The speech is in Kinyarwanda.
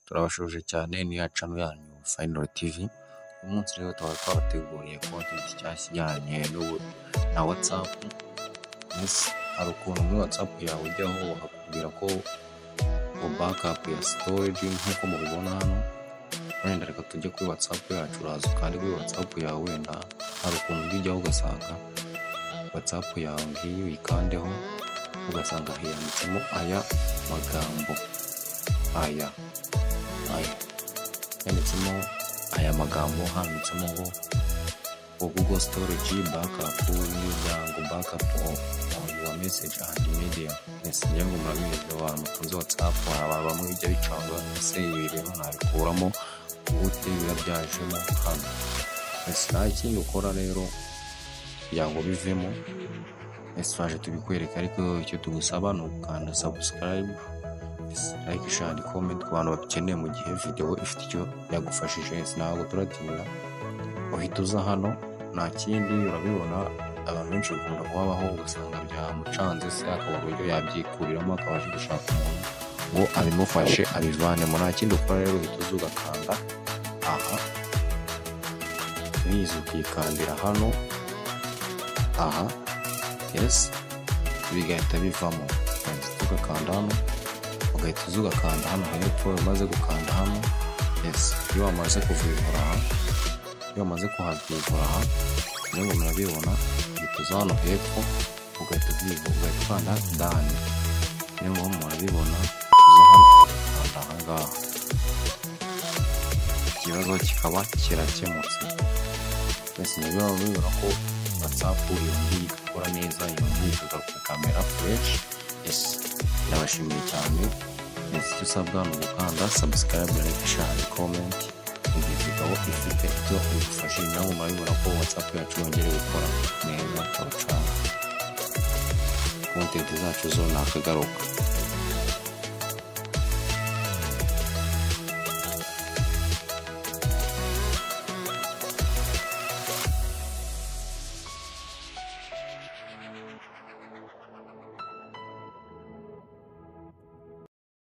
Turabashuhuje cyane, ni ya channel yanyu Final TV. Uyu munsi rero tukaba twabateguriye content nshyashya ijyanye na WhatsApp. Yes, hari ukuntu muri WhatsApp yawe ujyaho bakakubwira ko ngo backup ya storage, nk'uko mubibona hano. Wenda reka tujye kuri WhatsApp yacu. Uraza ukande kuri WhatsApp yawe. Wenda hari ukuntu ujya ujyaho ugasanga WhatsApp yawe ngiyi, uyikandeho ugasanga hiyanditsemo aya magambo, aya yanditsemo aya magambo, handitsemo ngo Google storage backup n'imiryango, backup on your message and media. Yes, ngira ngo murabizi, abantu mutunze WhatsApp, hari abantu bamwe bijya bicanga: ese ibi rero nabikuramo gute, biba byajemo hano? Yes, nta kindi ukora rero kugira ngo bivemo. Yes, twaje tubikwereka, ariko icyo tugusaba ni ugukanda subscribe, like, share and comment ku bantu babikeneye, mu gihe video ifite icyo yagufashije. Yes, ntabwo turatinda, uhita uza hano, nta kindi. Urabibona, abantu benshi bakunda kubabaho, ugasanga byamucanze se, akabura uburyo yabyikuriramo, akaba aje gushaka umuntu ngo abimufashe abivanemo. Nta kindi ukora rero, uhita uza ugakanda aha, niza ukikandira hano aha, yes, bigahita bivamo. Ugakanda hano, ugahita uza ugakanda hano hepfo. Umaze gukanda hano, yes, iyo wamaze kuvivura aha, iyo wamaze kuhavivura aha, ngira ngo murabibona, uhita uza hano hepfo, ugahita uvivura, ugahita ukanda done. Ngira ngo murabibona, uza hano ugakanda aha ngaha, ikibazo kikaba kirakemutse. Mwese murabibona ko WhatsApp yongeye gukora neza, yongeye kugaruka kamera fresh. Yes, ndabashimiye cyane. Yes, icyo usabwa ni ugukanda subscribe, like, share and comment mu gihe video ifite icyo igufashije. Nawe murabibona ko WhatsApp yacu yongeye gukora neza. Ciao ciao, content zacu zo nakagaruka.